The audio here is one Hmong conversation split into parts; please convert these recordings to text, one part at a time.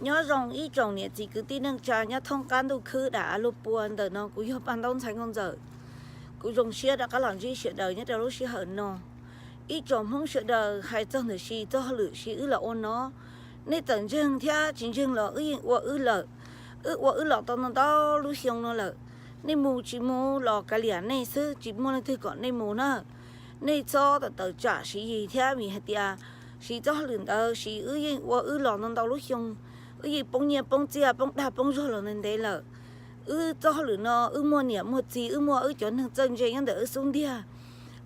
Nyob zoo ib tsoom niam txiv kwv tij neej tsa nyob thoob qab ntuj khwb dam av luag pua. Ntawm no kuv yog Paj Ntaub ntxhais Nkauj Ntxawm. Kuv zoo siab rov qab los ntsib sawv daws nyob rau lub sij hawm no. Ib tsoom Hmoob sawv daws, hais txog ntawm Siv Yis txoj hauj lwm Siv Yis wb los ua no, nej txawm ntseeg thiab tsis ntseeg los wb yeej ua wb lawm. Wb ua wb los tau ntau ntau lub xyoo no lawm. Nej mus tsis mus los kav liam nej xwb, tsis muaj leej twg kom nej mus na. Nej txhob tawm tawm tsam Siv Yis thiab, vim hais tias Siv Yis txoj hauj lwm ntawd Siv Yis wb yeej ua wb los ntau ntau lub xyoo. Wb yeej poob nyiaj poob txiaj, poob dag poob zog los ntev ntev lawm. Wb txoj hauj lwm no wb muaj niam muaj txiv, wb muaj wb cov neeg txawj ntse nyob ntawm wb xub ntiag.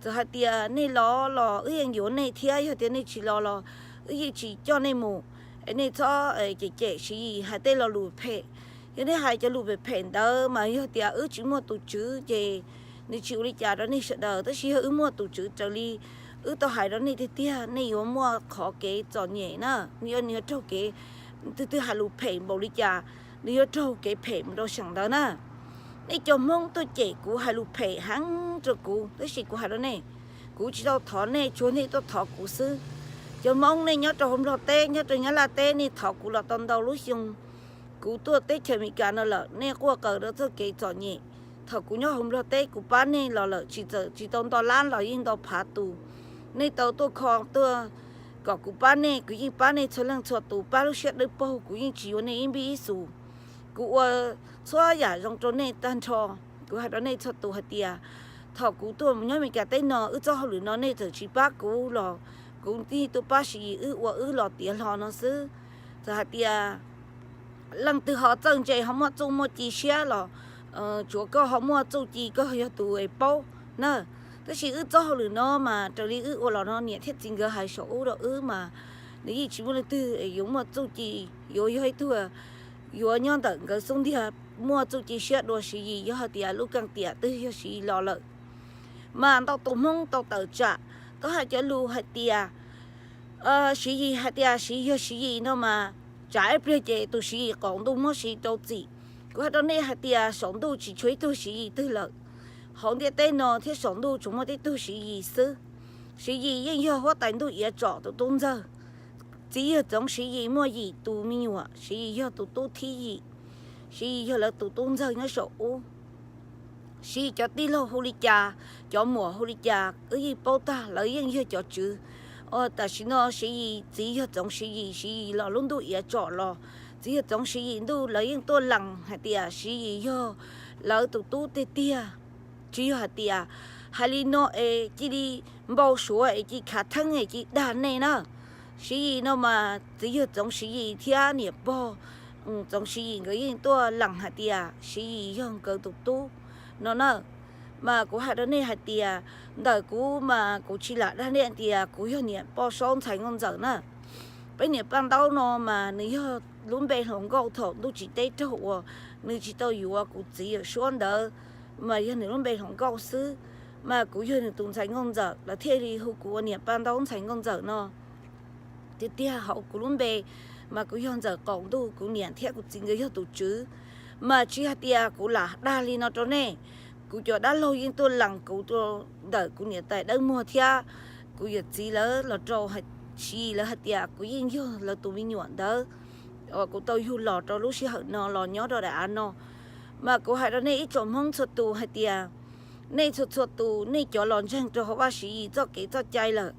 Txawm hais tias nej los los wb yeej yuav nej thiab, yog tias nej tsis los los wb yeej tsis coj nej mus. Es nej txhob cem cem Siv Yis hais tej lo lus phem. Yog nej hais cov lus phem phem ntawd mas yog tias wb tsis muaj tus tswv ces nws tsis ua li cas rau nej sawv daws, tab sis yog wb muaj tus tswv raws li wb tau hais rau nej tiag tiag, nej yuav muaj qhov kev txom nyem na, nej yuav raug kev, twg twg hais lus phem npaum li cas, nws yuav raug kev phem mus rau seem ntawd na. Nej cov Hmoob tuaj cem kuv hais lus phem heev rau kuv, tab sis kuv hais rau nej, kuv tsis tau thov nej, tsuas nej tuaj thov kuv xwb. Cov Hmoob nej nyob rau hauv Nplog teb, nyob rau Nyab Laj teb, nej thov kuv los tau ntau lub xyoo. Kuv tuaj teb chaws Amelikas no lawm, nej quaj qw rau txoj kev txom nyem. Thaum kuv nyob hauv Nplog teb kuv pab nej los lawm, tsis txawm tsis tau nto lab los yeej nto phav tus. Nej tau tuaj kho tuaj kom kuv pab nej, kuv yeej pab nej txhua leej txhua tus, pab lub siab dawb paug, kuv yeej tsis yuav nej ib npib ib xus. Kuv ua txhua yam zoo rau nej tag nrho. Kuv hais rau nej txhua tus hais tias thaum kuv tuaj mus nyob Amelikas teb no, wb txoj hauj lwm no nej txawm tsis pab kuv los kuv thiaj tuaj pab Siv Yis wb ua wb los tiav hlo no xwb. Txawm hais tias leej twg ho txawj ntse ho muaj txuj muaj ci siab los tsuav koj ho muaj txuj ci, koj yog tus paub na. Tab sis wb txoj hauj lwm no mas raws li wb ua los no, niam thiab txiv nkawd hais saum ub rau wb mas nws yeej tsis muaj leej twg yuav muaj txuj ci, yuav yog ib tug yuav nyob ntawm nkawd xub ntiag muaj txuj ci siab dua Siv Yis, yog hais tias lub keej tiam twg yog Siv Yis los lawm. Mas ntau tus Hmoob tau tawm tsam, tau hais cov lus hais tias Siv Yis, hais tias Siv Yis yog Siv Yis no mas, tsam ib pliag ces tus Siv Yis qaum ntuj muab Siv Yis rau txim. Kuv hais rau nej hais tias saum ntuj tsis tshuav ib tug Siv Yis twg lawm. Hauv ntiaj teb no thiab saum ntuj tsuas muaj tib tug Siv Yis xwb. Siv Yis yeej yog huab tais ntuj Iav Tsom tus tub ntxawg. Txiv yawg Txoov Siv Yis muaj yim tus me nyuam, Siv Yis yog tus tub thib yim. Siv Yis yog lawv tus tub ntxawg nyob saum ub. Siv Yis cov tij laug hu li cas, cov muam hu li cas wb yeej paub tag, lawv yeej yog cov tswv. Tam sim no Siv Yis txiv yawg Txoov Siv Yis, Siv Yis los lub ntuj Iav Tsom los, txiv yawg Txoov Siv Yis ntuj lawv yeej tuaj lees hais tias Siv Yis yog lawv tus tub tiag tiag. Tsis yog hais tias hais li no es cia li npau suav es cia li khav theeb es cia li dag nej na. Siv Yis no mas txiv yawg Txoov Siv Yis thiab niam pog Txoov Siv Yis nkawd yeej tuaj lees hais tias Siv Yis yog nkawd tus tub no na. Mas kuv hais rau nej hais tias ntawm kuv mas kuv tsis lam dag nej tias kuv yog niam poj saub ntxhais Nkauj Ntxawm na. Peb niam Paj Ntaub no mas nws yog lub npe hluas nkauj thaum ntuj tsim teb raug uas nws tsis tau yuav kuv txiv Yawm Suab ntawd, mas yog nws lub npe hluas nkauj xwb. Mas kuv yog nws tus ntxhais Nkauj Ntxawm, lawv thiaj li hu kuv ua niam Paj Ntaub ntxhais Nkauj Ntxawm no. Tiag tiag hauv kuv lub npe mas kuv yog Ntxawm Qaum Ntuj, kuv niam thiab kuv txiv nkawd yog tus tswv. Mas tsis hais tias kuv lam dag li no rau nej, kuv cov dab laug yeej tuaj lees kuv ntawm kuv niam tais Dawb Muag thiab kuv yawm txiv lawv los rau Siv Yis lawv hais tias kuv yeej yog lawv tus me nyuam ntawd uas kuv tau yug los rau lub sij hawm no los nyob rau daim av no. Mas kuv hais rau nej ib tsoom Hmoob txhua tus hais tias nej txhua txhua tus, nej cov los ntseeg rau hauv Vaj Siv Yis txoj kev txoj cai lawm,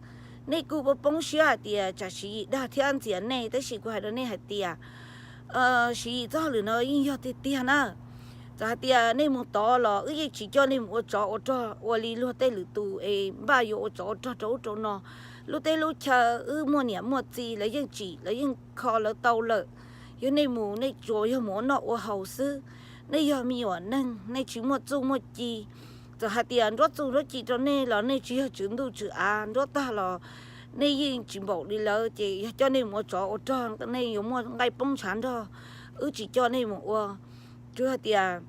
nej kuj poob siab hais tias tsam Siv Yis dag thiab ntxias nej, tab sis kuv hais rau nej hais tias Siv Yis txoj hauj lwm no yeej yog tiag tiag na. Txawm hais tias nej mus tod los wb yeej tsis coj nej mus ua tsov ua rog ua li luag tej lwm tus es npaj yuav ua tsov ua rog rau ub rau no. Lub teb lub chaw wb muaj niam muaj txiv, lawv yeej tsim lawv yeej kho lawv tau lawm. Yog nej mus nej tsuas yog mus ua noj ua haus xwb. Nej yog me nyuam neeg, nej tsis muaj txuj muaj ci. Txawm hais tias nruab txuj nruab ci rau nej los nej tsis yog tswv ntuj tswv av, nruab tag los nej yeej tsis npaum li lawv, ces yog coj nej mus ua tsov ua rog nej yuav muaj nqaij poob ntshav nrog. Wb tsis coj nej mus ua, tsuas hais tias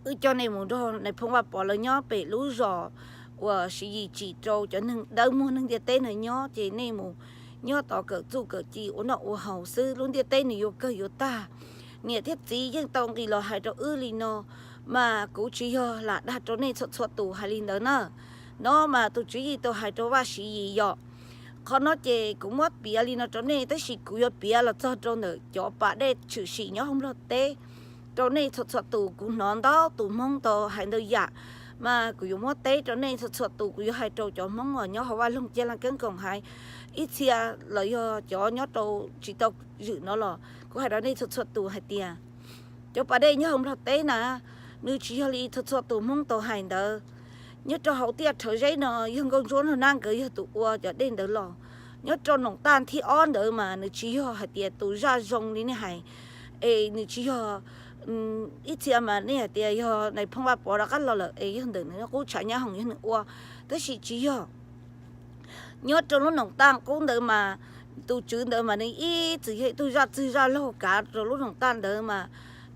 wb coj nej mus nrog nais phoo Vaj Pov lawv nyob pem lub zos uas Siv Yis tsim rau cov neeg dawb muag neeg ntiaj teb no nyob, ces nej mus nyob tod kawm txuj kawm ci ua noj ua haus xwb, lub ntiaj teb nws yuav kawg yuav tag. Niam thiab txiv yeej tau nqis los hais rau wb li no, mas kuv tsis yog lam dag rau nej txhua txhua tus hais li ntawd na. No mas tus tswv yeej tau hais rau Vaj Siv Yis yom, Qhov no ces kuv muab piav li no rau nej, tab sis kuv yuav piav los txog rau ntawm cov pas dej tshwm sim nyob hauv Nplog teb rau nej txhua txhua tus. Kuv hnov ntau tus Hmoob tau hais ntau yam, mas kuv yuav muab teb rau nej txhua txhua tus. Kuv yuav hais rau cov Hmoob uas nyob hauv vaj loog Caj Laj Keeb Koom Haiv ib txhia, los yog cov nyob rau tsis tau zwm no los kuv hais rau nej txhua txhua tus hais tias cov pas dej nyob hauv Nplog teb na, nws tsis yog li txhua txhua tus Hmoob tau hais ntawd. Nyob rau hauv tiaj Rhawv Zeb no yog Nkauj Ntsuab Nraug Nab nkawd yog tus ua cov dej ntawd los. Nyob rau Noom Taj thib ob ntawd mas nws tsis yog hais tias tus zaj zoo li nej hais, es nws tsis yog, ib txhia mas nej hais tias yog Nais Phoo Vaj Pov rov qab los lawm es yog ntawm nws qub tshav nyab hoom yog nws ua, tab sis tsis yog. Nyob rau lub Noom Taj qub ntawd mas tus tswv ntawd mas nws ib txwm yog ib tug zaj txwg zaj laug kav rau lub Noom Taj ntawd mas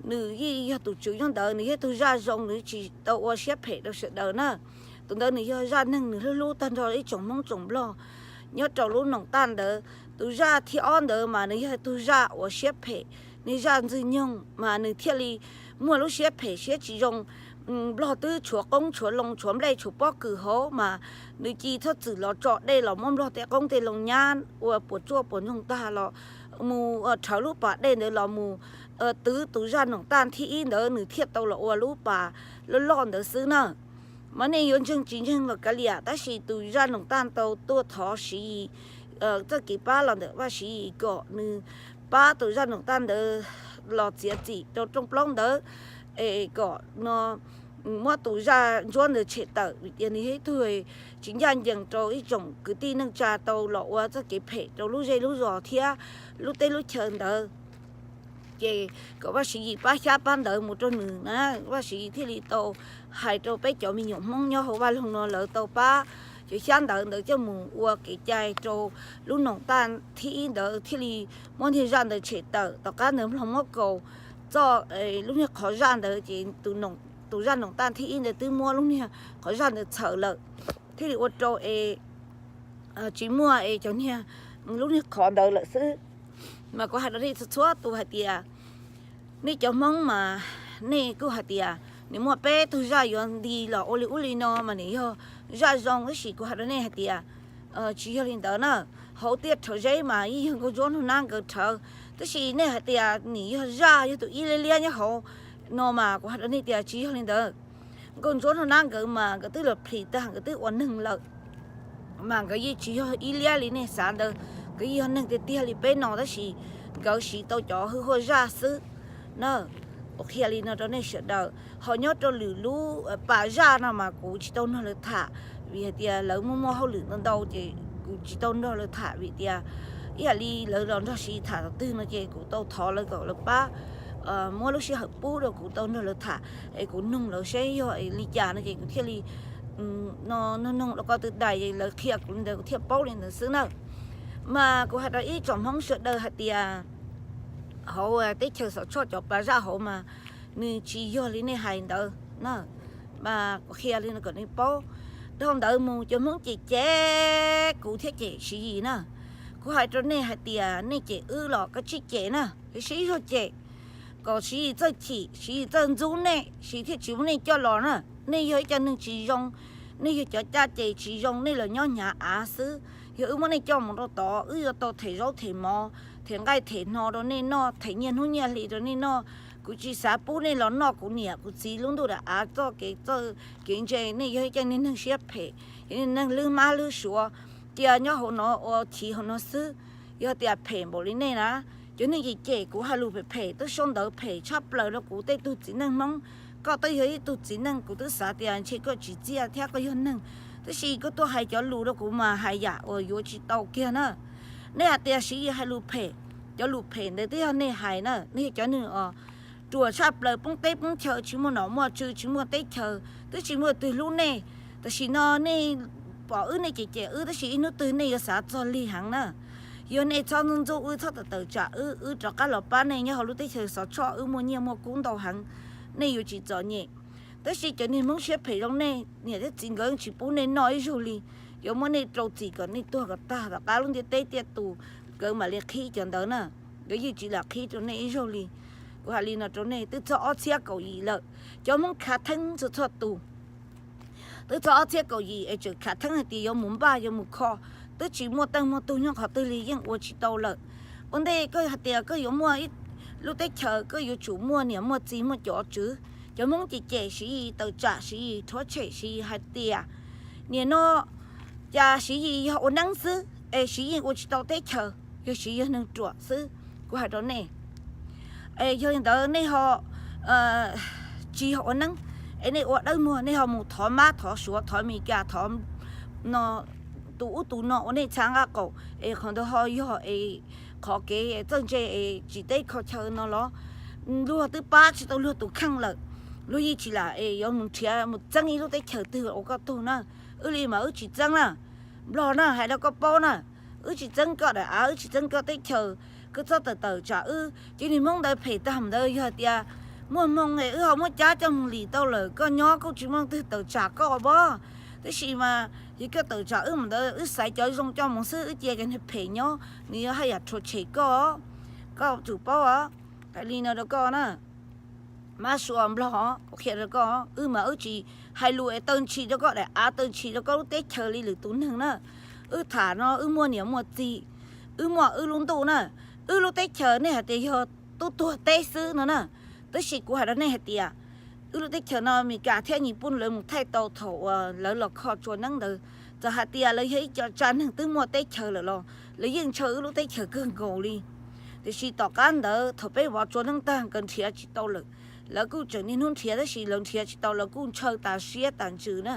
nws yeej yog tus tswv nyob ntawd, nws yog ib tug zaj zoo, nws tsis tau ua siab phem rau sawv daws na. Tus ntawd nws yog zaj neeg nws hlub hlub tag nrho ib tsoom Hmoob tsoom Nplog. Nyob rau lub Noom Taj ntawd, tus zaj thib ob ntawd mas nws yog tus zaj uas siab phem, nws zaj ntxwg nyoog mas nws thiaj li muaj lub siab phem siab tsis zoo. Nplog twb tshuav qoob tshuav loo tshuav nplej tshuav pob kws hauv mas nws cia li txhob txwm los tso dej los muab Nplog tej qoob tej loo nyab ua puas tsuaj puas ntsoog tag los mus rhawv lub pas dej ntawd los mus twv tus zaj Noom Taj thib ib ntawd nws thiaj tau los ua lub pas loj loj ntawd xwb na. Mas nej yuav ntseeg tsis ntseeg los kav liam, tab sis tus zaj Noom Taj tau tuaj thov Siv Yis txoj kev pab los ntawm Vaj Siv Yis kom nws pab tus zaj Noom Taj ntawd los txiav txim rau rooj plaub ntawd, es kom no muab tus zaj Ntsuab ntawd tshem tawm vim tias nws yog ib tug tsis ncaj ncees rau ib tsoom kwv tij neej tsa tau los ua txoj kev phem rau lub zej lub zos thiab lub teb lub chaw ntawd. Ces kom Vaj Siv Yis pab xyab pab ntawv mus rau nws na, Vaj Siv Yis thiaj li tau hais rau peb cov me nyuam Hmoob nyob hauv vaj loog no lawv tau pab cov xyab ntawv ntawd coj mus ua kev cai rau lub Noom Taj thib ib ntawd thiaj li muab niag zaj ntawd tshem tawm. Tom qab ntawd Nplog muab kaus txoj lub niag qhov zaj ntawd ces tus zaj Noom Taj thib ib ntawd twb muab lub niag qhov zaj ntawd txhaws lawm, thiaj li ua rau es tsis muaj es cov niag lub niag qhov ntawd lawm xwb. Mas kuv hais rau nej txhua txhua tus hais tias nej cov Hmoob mas nej kuj hais tias nws muaj peb tug zaj yuav nti los ua li ub li no mas nws yog zaj zoo, tab sis kuv hais rau nej hais tias tsis yog li ntawd na. Hauv tiaj Rhawv Zeb mas yeej yog Nkauj Ntsuab Nraug Nab nkawd rhawv, tab sis nej hais tias nws yog zaj yog tus ib liab liab nyob hauv no mas kuv hais rau nej tias tsis yog li ntawd. Nkauj Ntsuab Nraug Nab nkawd mas nkawd twb los plhis tag nkawd twb ua neeg lawm, mas nkawd yeej tsis yog ib liab li nej xav ntawd, nkawd yeej yog neeg tiag tiag li peb no tab sis nkawd siv tau cov hwj huaj zaj xwb na. Kuv qhia li no rau nej sawv daws, ho nyob rau lwm lub pas zaj no mas kuv tsis tau nrog lawv tham, vim hais tias lawv muaj muaj hauj lwm ntau ntau ces kuv tsis tau nrog lawv tham vim tias ib yam li lawv los nrog Siv Yis tham thaum twg no ces kuv tau thov lawv kom lawv pab muab lub sij hawm pub rau kuv tau nrog lawv tham, es kuv noog lawv seb yog li cas no ces kuv thiaj li noog noog rau ko tw dais lawv qhia kuv li ntawd kuv thiaj paub li ntawd xwb na. Mas kuv hais rau ib tsoom Hmoob sawv daws hais tias hauv teb chaws Xov Tshoj cov pas zaj hauv mas nws tsis yog li nej hais ntawd na. Mas kuv qhia li no kom nej paub. Dhau ntawd mus cov Hmoob cem cem kuv thiab cem Siv Yis na. Kuv hais rau nej hais tias nej cem wb los kav tsij cem na, sib zog cem, kom Siv Yis txawj chim, Siv Yis txawj ntxub nej, Siv Yis thiaj tsis muab nej coj los na. Nej yog ib co neeg tsis zoo, nej yog cov caj ces tsis zoo, nej los nyob hnyav av xwb. Yog wb muab nej coj mus rau tod, wb yuav tau them zaub them mov, them nqaij them hno rau nej noj, them nyiaj hnub nyiaj hli rau nej noj. Kuv tsis xav pub nej los noj kuv niam kuv txiv lub ntuj daim av txoj kev txawj kev ntse. Nej yog ib co niag neeg siab phem, yog niag neeg lwb hmab lwb suav, cia nyob hauv no ua chiv hauv no xwb. Yog tias phem npaum li nej na, cov neeg cem cem kuv hais lus phem phem, twb sau ntawv phem tshaj plaws rau kuv tej tug txiv neej Hmoob. Koj twb yog ib tug txiv neej, kuv twb xav tias ntshe koj tsis txiaj thiab koj yog neeg, tab sis koj tuaj hais cov lus rau kuv mas hais yam uas yuav tsis tau kiag na. Nej hais tias Siv Yis hais lus phem, cov lus phem ntawd twb yog nej hais na, nej yog cov neeg ruam tshaj plaws, poob teb poob chaw, tsis muaj nom muaj tswv, tsis muaj teb chaws, twb tsis muaj twg hlub nej. Tam sim no nej pom wb nej cem cem wb, tab sis ib hnub twg nej yuav xav txog lig heev na. Yog nej txhob ntxub ntxub wb, txhob tawm tawm tsam wb, wb rov qab los pab nej nyob hauv lub teb chaws Xov Tshoj, wb muaj nyiaj muaj kub ntau heev, nej yuav tsis txom nyem. Tab sis cov niag Hmoob siab phem zoo nej niam thiab txiv nkawd tsis pub nej noj ib zaug li, yuav muab nej rau txim kom nej tuag kom tag, tom qab lub ntiaj teb tiaj tus nkawd mam li qhib cov ntawd na. Nkawd yeej tsis lam qhib rau nej ib zaug li. Kuv hais li no rau nej, twb txog ob txhiab kaum yim lawm, cov Hmoob khav theeb txhua txhua tus. Twb txog ob txhiab kaum yim es tseem khav theeb hais tias yuav mus npaj yuav mus kho, twb tsis muaj teej muaj tug nyob qhov twg li yeej ua tsis tau lawm. Ua ntej koj hais tias koj yuav muaj ib lub teb chaws, koj yuav tsum muaj niam muaj txiv muaj cov tswv. Cov Hmoob ces cem Siv Yis, tawm tsam Siv Yis, rhuav tshem Siv Yis hais tias nim no cas Siv Yis yog ua neeb xwb es Siv Yis ua tsis tau teb chaws, yog Siv Yis yog neeg ruam xwb. Kuv hais rau nej, es yog li ntawd nej ho tsis yog ua neeb, es nej ua dawb muag, nej ho mus thov mab thov suav, thov Amelikas, thov no tus ub tus no ua nej txha nqaj qaum, es qhov ntawd ho yog es qhov kev txawj ntse es tsis teb kho chaw no los? Luag twb pab tsis tau luag tus kheej lawm, luag yeej tsis lam es yuav mus nrhiav mus txeeb ib lub teb chaws twg ua koj tug na. Wb li mas wb tsis txeeb na. Nplog na, hais rau koj paub na, wb tsis txeeb koj daim av, wb tsis txeeb koj teb chaws, koj txhob tawm tawm tsam wb. Ces niag Hmoob ntawd phem tag ntawd yog tias muaj hmoo es wb ho muab cab coj mus lim tau lawm, koj nyob kuj tsis muaj leej twg tawm tsam koj pob. Tab sis mas yog koj tawm tsam wb ntawd, wb xaiv cov zoo coj mus xwb, wb cia cov niag phem nyob, nws yuav haj yam rhuav tshem koj. Koj tsum paub os, hais li no rau koj na. Mab sua Nplog, kuv qhia rau koj, wb mas wb tsis hais lus es taw ntshis rau koj daim av, taw ntshis rau koj lub teb chaws li lwm tus neeg na. Wb tham no wb muaj niam muaj txiv, wb muaj wb lub ntuj na. Wb lub teb chaws nej hais tias yog tub tuag teb xwb no na, tab sis kuv hais rau nej hais tias wb lub teb chaws no Amelikas thiab Nyij Pooj lawv mus thaij tau thaum uas lawv los kho tsua neeb ntawd. Txawm hais tias lawv yog ib co tsa neeg twb muaj teb chaws lawm los lawv yeej ntshaw wb lub teb chaws kawg nkaus li. Tiam sis tom qab ntawd thaum peb vov tsua neeb tag nkawd nrhiav tsis tau lawm, lawv kuj tseem niaj hnub nrhiav, tab sis lawv nrhiav tsis tau lawv kuj ntshaw tas siab tas ntsws na.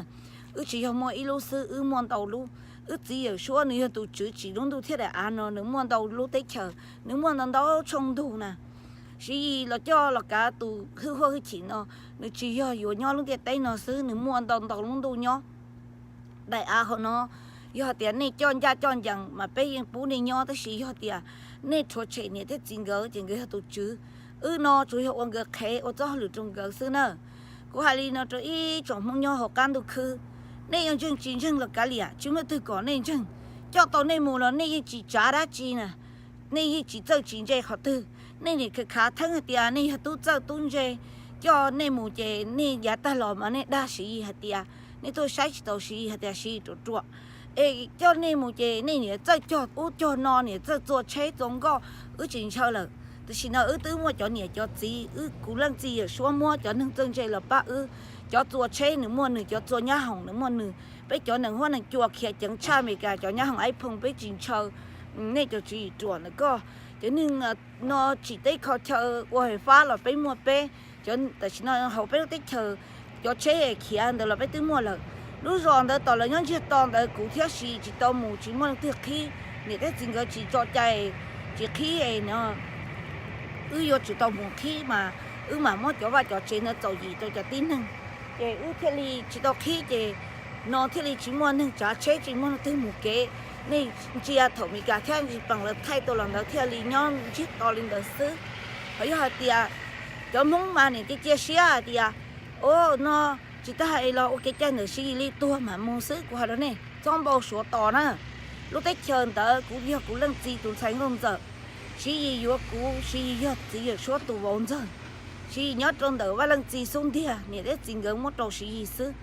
Wb tsis yog muaj ib lub xwb, wb muaj ntau lub. Wb txiv Yawm Suab nws yog tus tswv tsim lub ntuj thiab daim av no, nws muaj ntau lub teb chaws, nws muaj ntau ntau tshooj ntug na. Siv Yis los coj los kav tus hwj huaj hwj chim no, nws tsis yog yuav nyob lub ntiaj teb no xwb, nws muaj ntau ntau lub ntuj nyob. Daim av hauv no, yog hais tias nej coj ncaj coj ncees mas peb yeej pub nej nyob, tab sis yog tias nej rhuav tshem niam thiab txiv nkawd ces nkawd yog tus tswv. Wb no tsuas yog ua nkawd qhev, ua txoj hauj lwm rau nkawd xwb na. Kuv hais li no rau ib tsoom Hmoob nyob hauv qab ntuj khwb, nej yuav ntseeg tsis ntseeg los kav liam, tsis muaj leej twg kom nej ntseeg. Coj tau nej mus los nej yeej tsis tsav dab tsi na, nej yeej tsis txawj tsis ntse qhov twg. Nej nim khav khav theeb hais tias nej yog tub txawj tub ntse, coj nej mus ces nej yav tag los mas nej dag Siv Yis hais tias, nej tuaj saib tsis taus Siv Yis hais tias Siv Yis ruam ruam. Es coj nej mus ces nej nim txawj cog ub cog no, nim txawj txua tsheb txua nkoj, wb tsis ntshaw lawm. Tam sim no wb twb muaj cov niam cov txiv, wb kuv leej txiv Yawm Suab muab cov neeg txawj ntse los pab wb, cov txua tsheb nws muaj nws, cov txua nyab hoom nws muaj nws. Peb cov neeg huab neeg cua khiav ceev tshaj Amelikas cov nyab hoom iPhone peb tsis ntshaw. Nej cov tswv yim ruam ntawm koj, cov neeg no tsim teb kho chaw ua fais fab los peb muaj peb. Tam sim no hauv peb lub teb chaws, cov tsheb khiav ntawd los peb twb muaj lawm. Lub zos ntawd tom lawv nyob ntsiag to ntawd kuv thiab Siv Yis tsis tau mus, tsis muaj leej twg qhib, niam thiab txiv nkawd tsis tso cai, tsis qhib no. Wb yuav tsum tau mus qhib mas wb mam muab cov vaj cov tsev ntawd txaus yim rau cov tib neeg. Ces wb thiaj li tsis tau qhib ces no thiaj li tsis muaj neeg tsav tsheb, tsis muaj leej twg mus kev. Nej ntsia thaum Amelikas thiab Nyij Pooj lawv thaij tau los ntawd thiaj li nyob ntsiag to li ntawd xwb. Ho yog hais tias cov Hmoob mas nim cia cia siab hais tias, o, no tsis tas hais los ua kev cai ntawm Siv Yis li, tuag mam mus xwb. Kuv hais rau nej, txhob npau suav tos na. Lub teb chaws ntawd kuv yog kuv leej txiv tus ntxhais nkauj ntxawm. Siv Yis yuav kuv, Siv Yis yog txiv Yawm Suab tus vauv ntxawg. Siv Yis nyob rau ntawm Vaj Leej Txiv xub ntiag, niam thiab txiv nkawd muab rau Siv Yis xwb.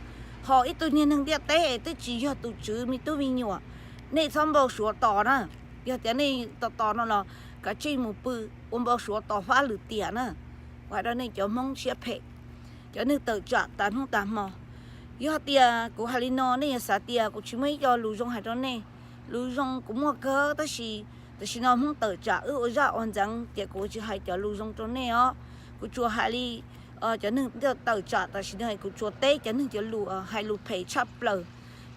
Ho ib tug niag neeg ntiaj teb es twb tsis yog tus tswv me tub me nyuam, nej txhob npau suav tos na. Yog tias nej tos tos no los kav tsij mus pw, ua npau suav tos fab lwm tiam na. Kuv hais rau nej cov Hmoob siab phem, cov neeg tawm tsam tas hnub tas hmo. Yog tias kuv hais li no nej yuav xav tias kuv tsis muaj ib co lus zoo hais rau nej. Lus zoo kuv muaj kawg, tab sis tam sim no Hmoob tawm tsam wb ua zaj ua ntxeev ces kuv tsis hais cov lus zoo rau nej os. Kuv tsuas hais li cov neeg tawm tsam tam sim no, kuv tsuas teb cov neeg cov lus hais lus phem tshaj plaws,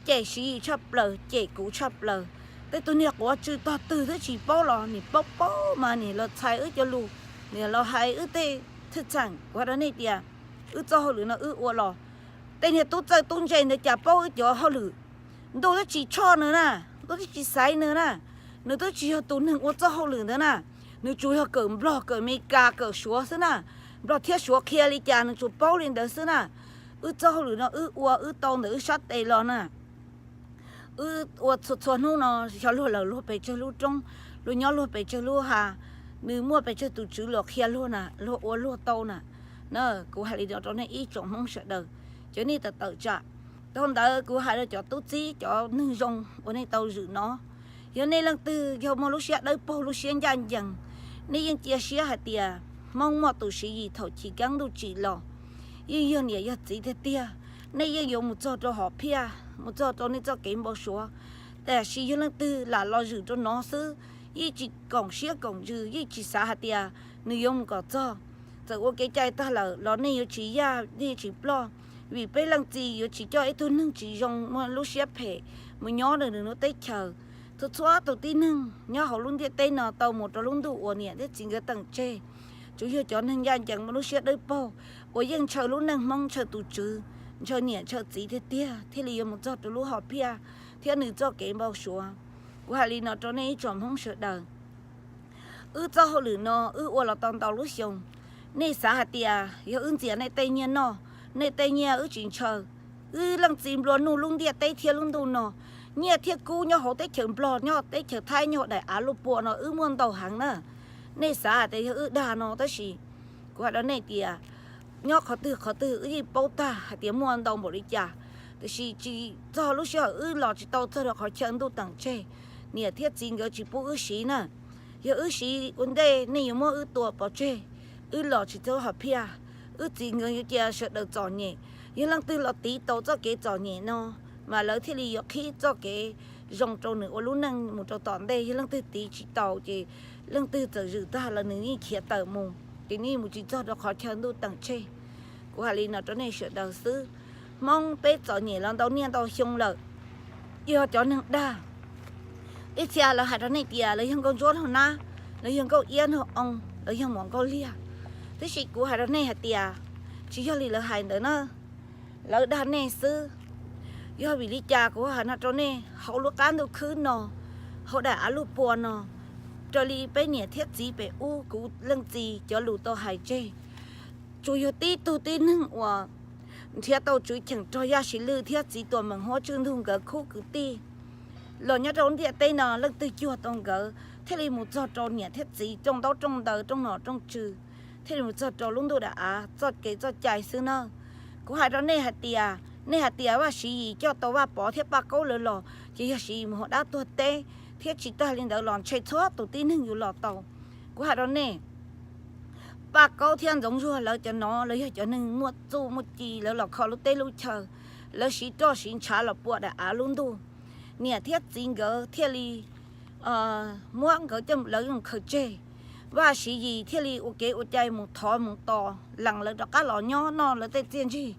cem Siv Yis tshaj plaws, cem kuv tshaj plaws. Tej tug niag quav tsw tog twg twb tsis paub los nim paub paub mas nim los txhais wb cov lus, nim los hais wb tej thwj txheem. Kuv hais rau nej tias wb txoj hauj lwm no wb ua los, tej niag tub txawj tub ntse ntawd cas paub wb cov hauj lwm. Ntuj twb tsis tshoj nws na, ntuj twb tsis xaiv nws na, nws twb tsis yog tus neeg ua txoj hauj lwm ntawd na. Nws tsuas yog kawm Nplog, kawm Amelikas, kawm Suav xwb na. Nplog thiab Suav qhia li cas nws tsuas paub li ntawd xwb na. Wb txoj hauj lwm no wb ua wb tau ntawm wb sab tes los na. Wb ua txhua txhua hnub no, xyov luag lawm luag pes tsawg lub roob, luag nyob luag pes tsawg lub hav, nws muaj pes tsawg tus tswv los qhia luag na, luag ua luag tau na. Na, kuv hais li no rau nej ib tsoom Hmoob sawv daws, cov nej tawm tawm tsam. Dhau ntawd kuv hais rau cov tub txib, cov neeg zoo uas nej tau zwm no, Yog nej leej twg yog muaj lub siab dawb paug, lub siab ncaj ncees, nej yeej cia siab hais tias Hmoob muaj tus Siv Yis thaum chiv keeb ntuj tsim los, yeej yog niam yog txiv tiag tiag, nej yeej yuav mus txog rau hom phiaj, mus txog rau nej txoj kev npau suav. Tiam sis yog leej twg lam los zwm rau no xwb, yeej tsis koom siab koom ntsws, yeej tsis xav hais tias nws yuav mus kom txog. Txawm ua kev cai tag lawm los nej yuav tsis yaj, nej yuav tsis ploj, vim peb leej txiv yuav tsis coj ib tug neeg tsis zoo muaj lub siab phem mus nyob rau nws lub teb chaws. Txhua txhua tus tib neeg nyob hauv lub ntiaj teb no tau mus rau lub ntuj uas niam thiab txiv nkawd teem tseg, tsuas yog cov neeg ncaj ncees muaj lub siab dawb paug uas yeej ntshaw lub neej Hmoob, ntshaw tus tswv, ntshaw niam ntshaw txiv tiag tiag thiaj li yuav mus txog rau lub hom phiaj thiab nws txoj kev npau suav. Kuv hais li no rau nej ib tsoom Hmoob sawv daws. Wb txoj hauj lwm no wb ua los tau ntau lub xyoo. Nej xav hais tias yog wb ntxias nej tej nyiaj noj, nej tej nyiaj wb tsis ntshaw. Wb leej txiv nplua nuj lub ntiaj teb thiab lub ntuj no, nyiaj thiab kub nyob hauv teb chaws Nplog, nyob teb chaws Thaib, nyob hauv daim av luaj pua no wb muaj ntau heev na. Nej xav hais tias yog wb dag no, tab sis kuv hais rau nej tias nyob qhov twg qhov twg wb yeej paub tag hais tias muaj ntau npaum li cas, tiam sis tsis txog lub sij hawm wb los tsis tau txog rau qhov chaw ntuj teem tseg, niam thiab txiv nkawd tsis pub wb siv na. Yog wb siv ua ntej nej yuav muab wb tua pov tseg, wb los tsis txog hom phiaj, wb txiv nkawd yuav cia sawv daws txom nyem. Yog leej twg los tiv tau txoj kev txom nyem no, mas lawv thiaj li yuav qhib txoj kev zoo rau nws ua lub neej mus rau tom ntej. Yog leej twg tiv tsis tau ces leej twg txawm zwm tag los nws yeej khiav tawm mus, ces nws yeej mus tsis txog rau qhov chaw ntuj teem tseg. Kuv hais li no rau nej sawv daws xwb. Hmoob peb txom nyem los ntau niaj ntau xyoo lawm. Yog cov neeg dag, ib txhia lawv hais rau nej tias lawv yog nkauj ntsuab nraug nab, lawv yog nkauj iab nraug oo, lawv yog muam nkauj liag. Tab sis kuv hais rau nej hais tias tsis yog li lawv hais ntawd na, lawv dag nej xwb. Yog vim li cas kuv hais no rau nej? Hauv lub qab ntuj khwb no, hauv daim av luaj pua no, raws li peb niam thiab txiv pem ub kuv leej txiv cov lus tau hais tseg, tsuas yog tib tug tib neeg uas nrhiav tau tswv cheem rog Yaj Siv Lwj thiab txiv tuam meem Huab Tswj Ntug nkawd khub kwv tij los nyob rau ntiaj teb no, leej twg cuag tau nkawd thiaj li mus txog rau niam thiab txiv rooj ntaub rooj ntawv, rooj nom rooj tswv, thiaj li mus txog rau lub ntuj daim av txoj kev txoj cai xwb na. Kuv hais rau nej hais tias, nej hais tias Vaj Siv Yis coj tau Vaj Pov thiab Paj Kaub lawv los ces yog Siv Yis mus ua dab tuag teb, thiab tsis tag li ntawd los ntshe txhua tus tib neeg yuav los tau. Kuv hais rau nej, Paj Kaub thiab Ntxoov Zuag lawv cov no lawv yog cov neeg muaj txuj muaj ci, lawv los kho lub teb lub chaw, lawv siv roj siv ntshav los pua daim av lub ntuj. Niam thiab txiv nkawd thiaj li muab nkawd coj lawv mus khaws tseg. Vaj Siv Yis thiaj li ua kev ua cai mus thov mus tos lees lawv rov qab los nyob noj lawv tej txiaj ntsig.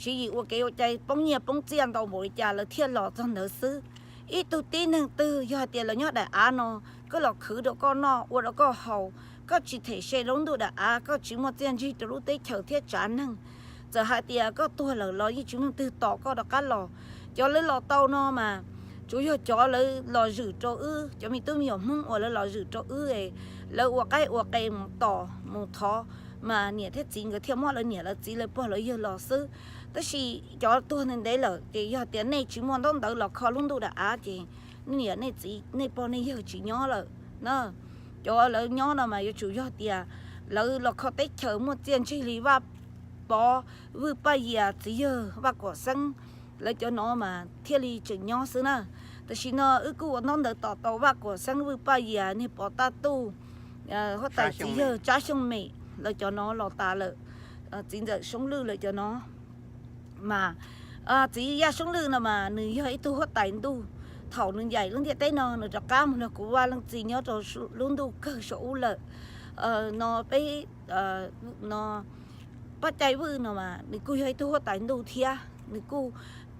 Siv Yis ua kev ua cai poob nyiaj poob txiaj ntau npaum li cas lawv thiaj los txog ntawd xwb. Ib tug tib neeg twg yog hais tias lawv nyob daim av no, koj los khwv rau koj noj ua rau koj haus, koj tsis them se lub ntuj daim av, koj tsis muaj txiaj ntsig rau lub teb chaws thiab tsav neeg, txawm hais tias koj tuag lawm los yeej tsis muaj leej twg tos koj rov qab los. Cov lawv los tau no mas tsuas yog cov lawv los zwm rau wb, cov me tub me nyuam Hmoob uas lawv los zwm rau wb, lawv ua qaib ua qe mus tos mus thov, mas niam thiab txiv nkawd thiaj muab lawv niam lawv txiv lawv pog lawv yawg los xwb. Tab sis cov tuag ntev ntev lawm ces yog tias nej tsis muaj ntaub ntawv los kho lub ntuj daim av ces nej niam nej txiv nej pog nej yawg tsis nyob lawm na. Cov lawv nyob no mas yuav tsum yog tias lawv los kho teb chaws muaj txiaj ntsig li Vaj Pov, Vwj Paj Yias txiv yawg Vaj Kuam Xeeb, lawv cov no mas thiaj li tseem nyob xwb na. Tam sim no wb kuj ua ntaub ntawv tos tau Vaj Kuam Xeeb, Vwj Paj Yias, niag Pov Taj Tuj, huab tais txiv yawg Tsab Xyooj Mem, lawv cov no los tas lawm. Txiv ntxawm Soob Lwj lawv cov no mas, txiv Yaj Soob Lwj no mas nws yog ib tug huab tais ntuj. Thaum nws ncaim lub ntiaj teb no nws rov qab mus nrog kuv vaj leej txiv nyob rau lub ntuj kawg saum ub lawm. No peb, no Paj Cai Vwj no mas nws kuj yog ib tug huab tais ntuj thiab, nws kuj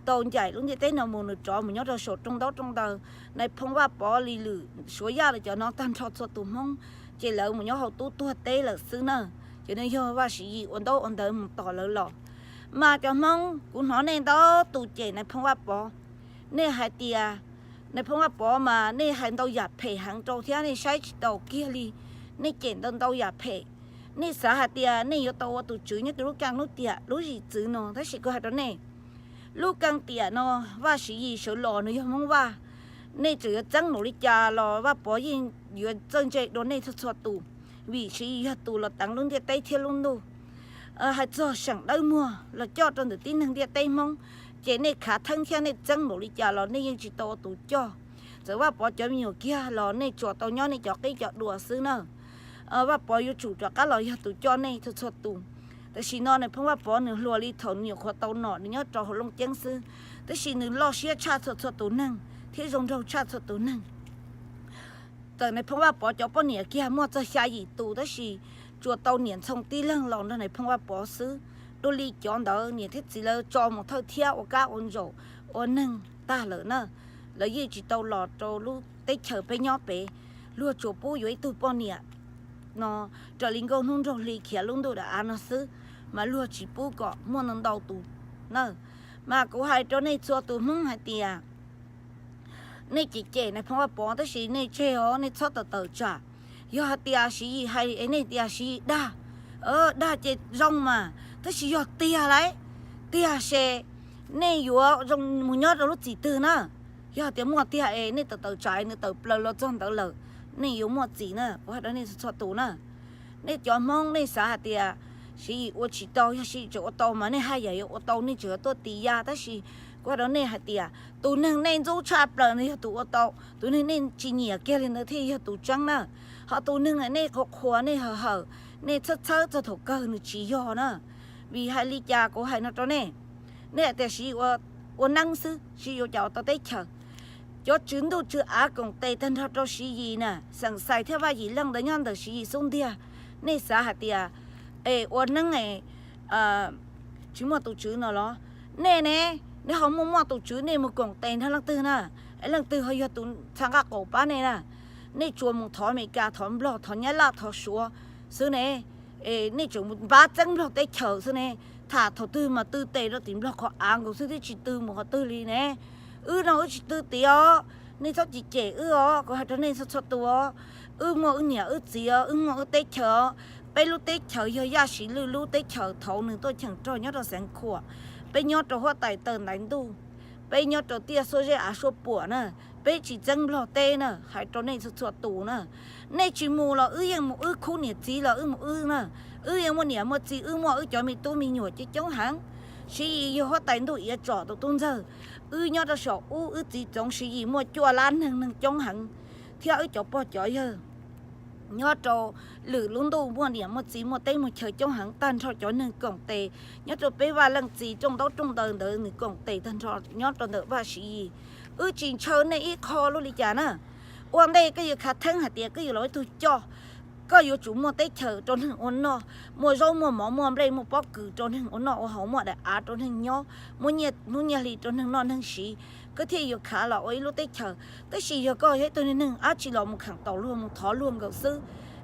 tau ncaim lub ntiaj teb no mus, nws rov mus nyob rau saum rooj ntaub rooj ntawv. Nais phoo Vaj Pov, Lis Lwm, Suav Yaj lawv cov no tag nrho txhua tus Hmoob ces lawv mus nyob hauv tub tuag teb lawm xwb na. Ces nws yog Vaj Siv Yis ua ntaub ua ntawv mus tos lawv los. Mas cov Hmoob, kuv hnov nej ntau tus cem nais phoo Vaj Pov. Nej hais tias nais phoo Vaj Pov mas nej hais ntau yam phem heev rau thiab nej saib tsis taus kiag li. Nej cem ntau ntau yam phem. Nej xav hais tias nej yuav tau ua tus tswv nyob rau lub kaaj lub tiam lub zim txwv no, tab sis kuv hais rau nej, lub kaaj tiam no Vaj Siv Yis sawv los nws yog Hmoob Vaj. Nej txawm yuav txeeb npaum li cas los Vaj Pov yeej yuav txawj ntse dua nej txhua txhua tus, vim Siv Yis yog tus los teev lub ntiaj teb thiab lub ntuj. Hais txog seem dawb muag los coj rau ntawm tib neeg ntiaj teb Hmoob, ces nej khav theeb thiab nej txeeb npaum li cas los nej yeej tsis tau ua tus coj. txawm Vaj Pov cov me nyuam kiag los nej tsuas tau nyob nej cov qib cov dua xwb na. Vaj Pov yuav tsum rov qab los yog tus coj nej txhua txhua tus. Tam sim no nais phoo Vaj Pov nws hluas li thaum nws nyuam qhuav tau nom nws nyob rau hauv Looj Ceeb xwb, tab sis nws loj siab tshaj txhua txhua tus neeg thiab zoo nraug tshaj txhua tus neeg. Txawm nais phoo Vaj Pov cov poj niam kiag muaj txog xya yim tus, tab sis tsuas tau niam ntxhoo tib leeg los nrog nais phoo Vaj Pov xwb. Dua li cov ntawd niam thiab txiv lawv tso mus thawj thiab ua kab ua ntsaum ua neeg tag lawm na, lawv yeej tsis tau los rau lub teb chaws peb nyob pem. Luag tsuas pub yuav ib tug poj niam no raws li nkauj hnub nraug hli khiav lub ntuj daim av no xwb, mas luag tsis pub kom muaj ntau ntau tus na. Mas kuv hais rau nej txhua tus Hmoob hais tias, nej cem cem nais phoo Vaj Pov tab sis nej tseg os, nej txhob tawm tawm tsam. Yog hais tias Siv Yis hais es nej tias Siv Yis dag, dag ces zoo mas, tab sis yog tiag lauj, tiag ces nej yuav zoo mus nyob rau lub txim twg na? Yog tias muaj tiag es nej tawm tawm tsam nws tawm plaws los txog ntawd lawm, nej yuav muaj txim na, kuv hais rau nej txhua tus na. Nej cov Hmoob nej xav hais tias Siv Yis ua tsis tau, yog Siv Yis tseem ua tau mas nej haj yam yuav ua tau, nej tseem yuav tuaj tis ya. Tab sis kuv hais rau nej hais tias tus neeg nej ntxub tshaj plaws ntawd yog tus ua tau, tus neeg nej tsis nyiam kiag li ntawd thiaj yog tus tseeb na. Ho tus neeg nej qhuas qhuas nej hawm hawm, nej txhawb txhawb txog thaum kawg nws tsis yog na. Vim hais li cas kuv hais no rau nej? Nej hais tias Siv Yis ua neeb xwb, Siv Yis ua cas ua tau teb chaws? Cov tswv ntuj tswv av koom tes tag nrho rau Siv Yis na, Xeem Xais thiab Vaj Yim Leej ntawd nyob ntawm Siv Yis xub ntiag. Nej xav hais tias es ua neeb tsis muaj tus tswv no los? Nej ne, nej ho muaj muaj tus tswv nej mus koom tes nrog leej twg na? Es leej twg ho yog tus txha nqaj qaum pab nej na? Nej tsuas mus thov Amelikas, thov Nplog, thov Nyab Laj, thov Suav xwb ne. Es nej tseem mus npab txeeb Nplog teb chaws xwb ne. Tham thaum twg mas tw tes rau tim Nplog qhov av nkaus xwb twb tsis tw mus qhov twg li ne. Wb no wb tsis tw tid os, nej txhob cem cem wb os, kuv hais rau nej txhua txhua tus os. Wb muaj wb niam wb txiv os, wb muaj wb teb chaws os. Peb lub teb chaws yog Yaj Siv Lwj lub teb chaws thaum nws tuaj cheem rog nyob rau Xeev Khuam. Peb nyob rau huab tais taw ntaiv ntuj, peb nyob rau tiaj xuab zeb av suab puam na, peb tsis txeeb Nplog teb na, hais rau nej txhua txhua tus na. Nej tsis mus los wb yeej mus, wb khub niam txiv los wb mus wb na. Wb yeej muaj niam muaj txiv, wb muaj wb cov me tub me nyuam coob coob heev. Siv Yis yog huab tais ntuj iav tsom tus tub ntxawg. Wb nyob rau saum ub, wb txiv txoov Siv Yis muaj cuaj lab neeg, neeg coob heev, thiab wb cov pog cov yawg nyob rau lwm lub ntuj muaj niam muaj txiv muaj teb muaj chaw coob heev, tag nrho cov neeg koom tes nyob rau peb vaj leej txiv rooj ntaub rooj ntawv ntawd nws koom tes tag nrho nyob rau ntawm Vaj Siv Yis. Wb tsis ntshaw nej ib qho lub li cas na. Ua ntej koj yuav khav theeb hais tias koj yuav los ua ib tug coj, koj yuav tsum muaj teb chaws rau neeg ua noj, muaj zaub muaj mov muaj nplej muaj pob kws rau neeg ua noj ua haus, muaj daim av rau neeg nyob, muaj hnub nyiaj hli rau neeg noj neeg siv, koj thiaj yuav khav los ua ib lub teb chaws. Tab sis yog koj yog ib tug neeg dab tsi los mus kheem taus luag mus thov luag nkaus xwb,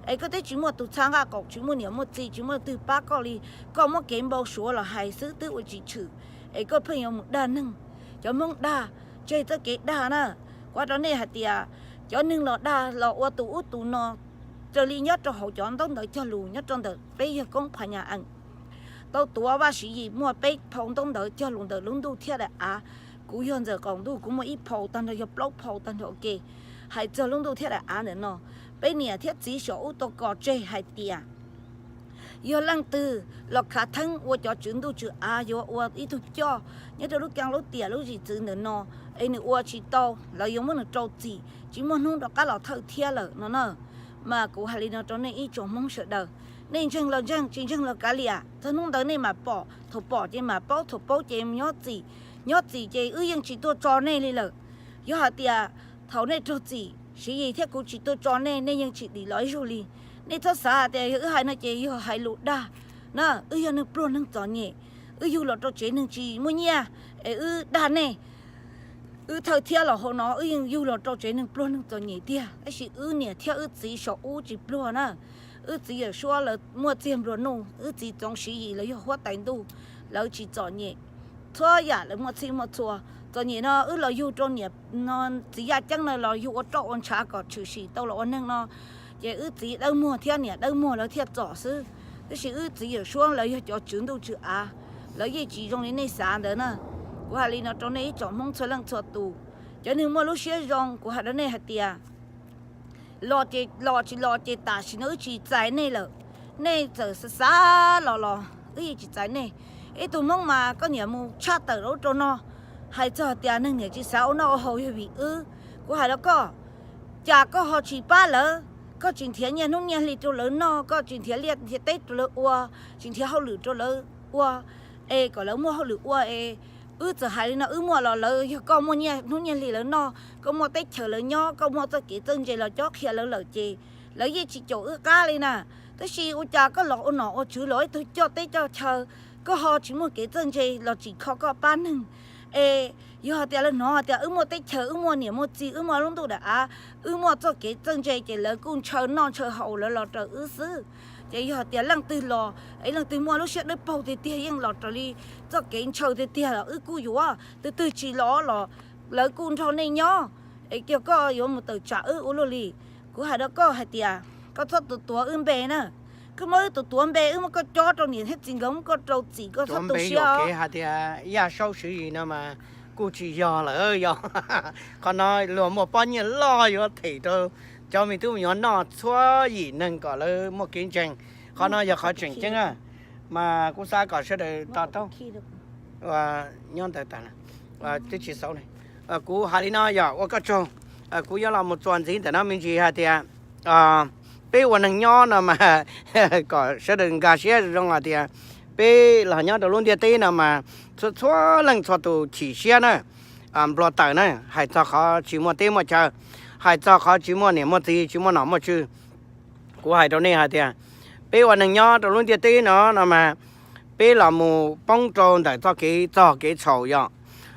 es koj twb tsis muaj tus txha nqaj qaum, tsis muaj niam muaj txiv, tsis muaj leej twg pab koj li, koj muab kev npau suav los hais xwb twb ua tsis tshwm, es koj pheej yuav mus dag neeg. Cov Hmoob dag, tseg txoj kev dag na. Kuv hais rau nej hais tias cov neeg los dag los ua tus ub tus no, raws li nyob rau hauv cov ntaub ntawv cog lus nyob rau ntawm peb yawg koob Phas Nyas Ees tau tuav Vaj Siv Yis muaj peb phau ntaub ntawv cog lus ntawm lub ntuj thiab daim av. Kuv yog ntxawm qaum ntuj, kuv muaj ib phau, tag nrho yog plaub phau tag nrho ua ke, hais txog lub ntuj thiab daim av ntawm no. Peb niam thiab txiv saum ub tau kos tseg hais tias yog leej twg los khav theeb ua cov tswv ntuj tswv av, yuav ua ib tug coj nyob rau lub keeb lub tiam lub zim txwv ntawm no, es nws ua tsis tau, lawv yuav muab nws rau txim, tsis muaj hnub rov qab los thawj thiab lawm no na. Mas kuv hais li no rau nej ib tsoom Hmoob sawv daws, nej ntseeg los ntseeg, tsis ntseeg los kav liam, txog hnub ntawd nej mam pom, thaum pom ces mam paub, thaum paub ces nyob txim, nyob txim ces wb yeej tsis tuaj tso nej li lawm. Yog hais tias thaum nej raug txim, Siv Yis thiab kuv tsis tuaj tso nej, nej yeej tsis dim los ib zaug li. Nej txhob xav hais tias yog wb hais no ces yog hais lus dag na, wb yog neeg pluag neeg txom nyem, wb yug los rau tsev neeg tsis muaj nyiaj, es wb dag nej. Wb thawj thiab los hauv no wb yeej yug los rau tsev neeg pluag neeg txom nyem tiag, tab sis wb niam thiab wb txiv saum ub tsis pluag na. Wb txiv Yawm Suab lawv muaj txiag nplua nuj, wb txiv txoov Siv Yis lawv yog huab tais ntuj, lawv tsis txom nyem. Txhua yam lawv muaj txhij muaj txhua. Txom nyem no wb los yug rau niam no, txiv Yaj Ceeb no los yug ua roj ua ntshav kom tshwm sim tau los ua neeg no, ces wb txiv dawb muag thiab niam dawb muag lawv thiaj txom xwb. Tab sis wb txiv Yawm Suab lawv yog cov tswv ntuj tswv av, lawv yeej tsis zoo li nej xav ntawd na. Kuv hais li no rau nej ib tsoom Hmoob txhua leej txhua tus, cov neeg muaj lub siab zoo, kuv hais rau nej hais tias los ces los, tsis los ces tam sim no wb tsis txais nej lawm. Nej txawm xav xav los los wb yeej tsis txais nej. Ib tug Hmoob mas koj niam mus tshaj tawm rau ub rau no, hais txog tias neeg niam tsis xav ua noj ua haus yog vim wb, Kuv hais rau koj, cas koj ho tsis pab lawv, koj tsis nrhiav nyiaj hnub nyiaj hli rau lawv noj, koj tsis nrhiav liaj nrhiav teb rau lawv ua, tsis nrhiav hauj lwm rau lawv ua, es kom lawv muaj hauj lwm ua es wb txawm hais li no wb muaj los lawv yog koj muaj nyiaj hnub nyiaj hli lawv noj, koj muaj teb chaws lawv nyob, koj muaj txoj kev txawj ntse los cob qhia lawv lawm ces lawv yeej tsis caum wb qab li na. Tab sis ua cas koj los ua nom ua tswv los ib tug coj teb coj chaw, koj ho tsis muaj kev txawj ntse los tsis kho koj pab neeg. Es yog hais tias lawv hnov hais tias wb muaj teb chaws, wb muaj niam muaj txiv, wb muaj lub ntuj daim av, wb muaj txoj kev txawj ntse ces lawv kuj ntshaw noj ntshaw haus lawv los raws wb xwb. Ces yog hais tias leej twg los, leej twg muaj lub siab dawb paug tiag tiag yeej los raws li txoj kev ntshaw tiag tiag los wb kuj yuav, tus twg tsis los los lawv kuj nrog nej nyob, es cia koj yuav mus tawm tsam wb ua luaj li. Kuv hais rau koj hais tias koj txhob tu tuav wb npe na. Koj muab wb tu tuav npe, wb muab koj cob rau niam thiab txiv nkawd muab koj rau txim, koj txhob tu siab os. Hais tias Yaj Saub Siv Yis no mas kuj tsis yog lawm yog. Qhov no luag muaj pob nyiaj loj yuav them rau cov me tub me nyuam noj txhua yim neeg kom lawv muaj kev ntseeg. Qhov no yog qhov tseem ceeb, mas kuv xav kom sawv daws to taub. Nyob ntawd tas, twb tsis xauv. Kuv hais li no yog ua koj tsaug, kuv yuav los mus txuas ntxiv ntawm no me ntsis hais tias peb ua neeg nyob no mas kom sawv daws nkag siab zoo hais tias peb los nyob rau lub ntiaj teb no mas txhua txhua leej txhua tus chim siab na, nplua taws na, hais txog qhov tsis muaj teb muaj chaw, hais txog qhov tsis muaj niam muaj txiv, tsis muaj nom muaj tswv. Kuv hais rau nej hais tias peb ua neeg nyob rau lub ntiaj teb no no mas peb los mus poob rau ntawm txoj kev txog kev txhaum yom,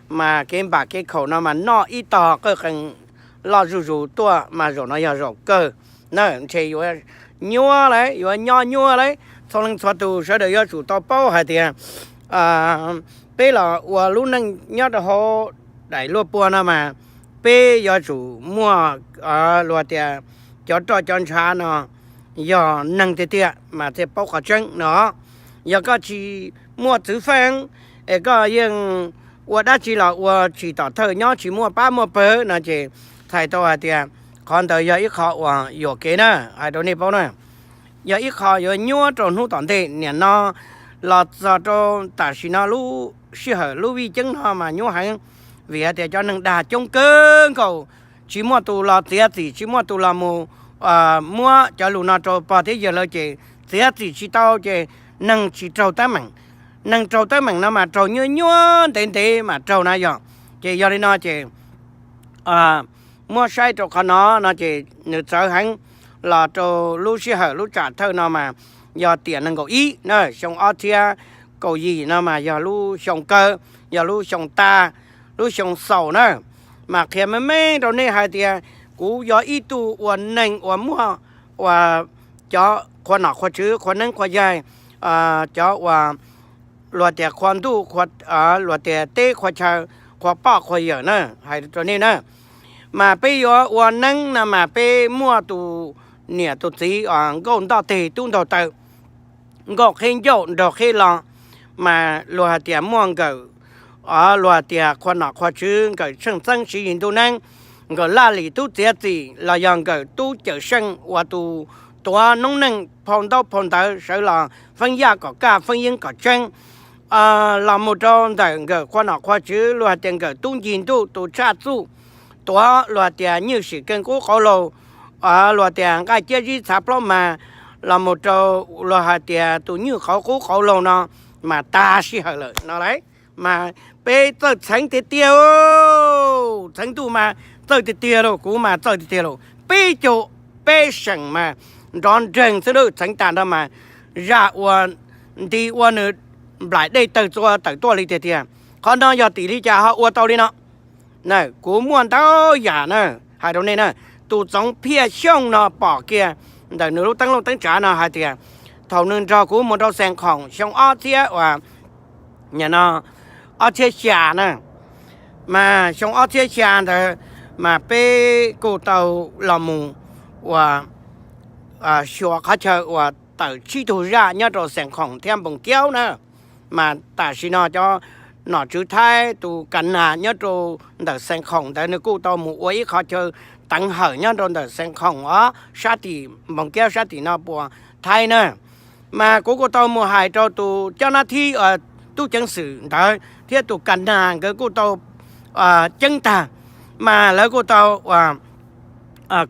mas kev npam kev khaum no mas noj ib tog qawj qees loj zuj zus tuaj mas zaum no yog zaum kawg na, ntshe yuav nyuaj lawm, yuav nyob nyuaj lawm. Txhua leej txhua tus sawv daws yuav tsum tau paub hais tias peb los ua lub neej nyob rau hauv daim luaj pua no mas peb yuav tsum muaj, luag tias cov roj cov ntshav no yog neeg tiag tiag mas thiaj paub qhov tseeb no. Yog koj tsis muaj txwv feej es koj yeej ua dab tsi los ua tsis tom thawj, nyob tsis muaj pab muaj pawg no ces txhais tau hais tias qhov ntawd yog ib qho uas yuam kev na, hais rau nej paub na. Yog ib qho yuav nyuaj rau hnub tom ntej. Nim no los txog rau tam sim no lub sij hawm lub vij ceeb no mas nyuaj heev, vim hais tias cov neeg dag coob kawg nkaus, tsis muaj tus los txiav txim, tsis muaj tus los mus muab cov lus no rau pog thiab yawg lawv ces txiav txim tsis tau ces neeg tsis raug teeb meem. Neeg raug teeb meem no mas raug nyuaj nyuaj ntev ntev mas raug na yog. Ces yog li no ces muab saib rau qhov no no ces nws txawv heev. Los rau lub sij hawm lub tsam thawj no mas yog tiam nees nkaum ib na, xyoo ob txhiab kaum yim no mas yog lub xyoo kawg, yog lub xyoo tag, lub xyoo xaus na. Mas qhia meej meej rau nej hais tias kuv yog ib tug ua neeg uas muaj uas cov qhua nom qhua tswv, qhua neeb qhua yaig, cov uas luag tias qhua ntuj, luag tias teb qhua chaw, qhua poj qhua yawm na, hais rau nej na. Mas peb yuav ua neeb no mas peb muaj tus niam tus txiv uas nkauj ntoj teg tub ntaug taw, nkauj qheb ncauj nraug qheb lo, mas luag hais tias muaj nkawm, luag tias qhua nom qhua tswv, nkawm tsheej txeeb siv yim ntuj neeb, nkawm laj lim tub txiav txim los yog nkawm tub cawm seej uas tus tuav noob neej phau ntaub phau ntawv sawv los feeb yaj kom kaj feeb yeeb kom tseeb, los mus rau ntawm nkawm qhua nom qhua tswv luag hais tias nkawm tub ncig ntuj tus tshaj txuj tuav luag tias nywj sim keej qub qauv laug, luag tias nqaij ciab zib txhav plaub mas, los mus rau luag hais tias tus nywj qauv qub qauv laug no mas tag sij hawm lawm no lauj. Mas peb txawj txheev tiag tiag, txheev ntuj mas txawj tiag tiag lauj, kuv mas txawj tiag tiag lauj. Peb caug peb seem mas nrov nreeg xwb lauj, txheev tag nrho mas zaj ua nti ua nws nplaim dej tawg txua tawm tuaj li tiag tiag. Qhov no yog tim li cas ho ua tau li no? Kuv muaj ntau yam na, hais rau nej na. Tus Txoov Phiaj Xyooj no pom kiag ntawm nws lub teeb looj teeb tsav no hais tias thaum nws nrog kuv mus rau Xeev Khoom xyoo ob txhiab uas, no, ob txhiab xya na, mas xyoo ob txhiab xya ntawd mas peb kuj tau los mus uas xyuas qhov chaw uas tawm tsib tug zaj nyob rau Xeev Khoom thiab Npoos Kiaub na. Mas tam sim no cov nom tswv Thaib tus Kas Nas nyob rau ntawm Xeev Khoom ntawd nws kuj tau mus ua ib qhov chaw teev hawm nyob rau ntawm Xeev Khoom os, sab tim Npoos Kiaub sab tim no puas Thaib na. Mas kuv kuj tau mus hais rau tus cab nab thib tub ceev xwm ntawd thiab tus Kas Nas nkawd kuj tau ceeb tag. Mas lawv kuj tau,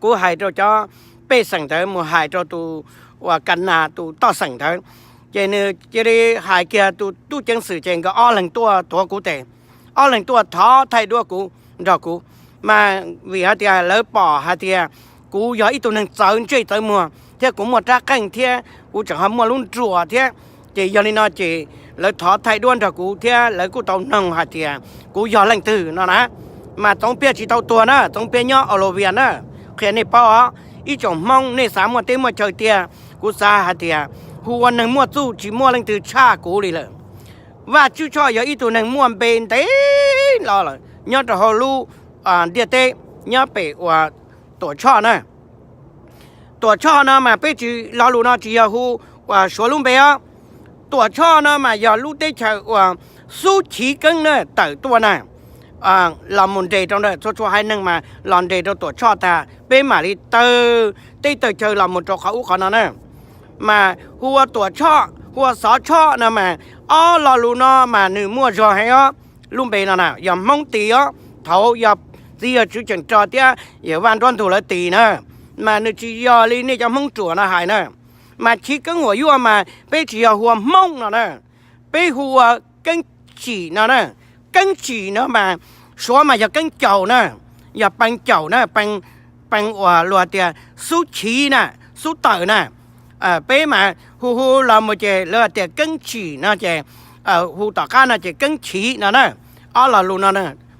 kuv hais rau cov pej xeem ntawd mus hais rau tus uas Ka Nas tus toj xeem ntawd, ces nws cia li hais kiag tus tub ceev xwm ces nkawd ob leeg tuaj tuav kuv tes, ob leeg tuaj thov thaij duab kuv nrog kuv. Mas vim hais tias lawv pom hais tias kuv yog ib tug neeg txawv ntsej txawv muag thiab kuv muaj rab qeej thiab kuv tseem ho muaj lub nruas thiab, ces yog li no ces lawv thov thaij duab nrog kuv thiab lawv kuj tau noog hais tias kuv yog leej twg no na. Mas Txoov Pliaj tsis tau tuag na, Txoov Pliaj nyob Australia na. Qhia nej paub os, ib tsoom Hmoob nej xav muaj teb muaj chaw tiag, kuv xav hais tias hu ua neeg muaj txuj tsis muaj leej twg tshaj kuv li lawm. Vaj Tswv Tshoj yog ib tug neeg muaj npe ntev los lawm nyob rau hauv lub ntiaj teb, nyob pem uas Tuam Tshoj na. Tuam Tshoj no mas peb tsis, lo lus no tsis yog hu uas Suav lub npe os. Tuam Tshoj no mas yog lub teb chaws uas Xub Chiv Keeb na tawm tuaj na, los mus nres rau ntawm txhua txhua haiv neeg mas los nres rau Tuam Tshoj tag peb mam li tawg teb tawg chaw los mus rau qhov ub qhov no na. Mas hu ua Tuam Tshoj, hu ua Xov Tshoj no mas ob lo lus no mas nws muaj zog heev os. Lub npe no na yog Hmoob tis os, thaud yog txiv yawg Tswv Ceem Rog thiab yawm Vaj Nruab Ntug lawv tis na, mas nws tsis yog li nej cov Hmoob ruam no hais na. Mas Chiv Keeb Huam Yuaj mas peb tsis yog hu ua Hmoob no na, peb hu ua Keeb Tsim no na. Keeb Tsim no mas Suav mas yog Keeb Caum na, yog Pee Caum na, Pee uas luag tias Xub Chiv na, Xub Tawm na. Peb mas hu hu los mus ces lawv tias Keeb Tsim no ces hu tom qab no ces Keeb Chiv no na. Ob lo lus no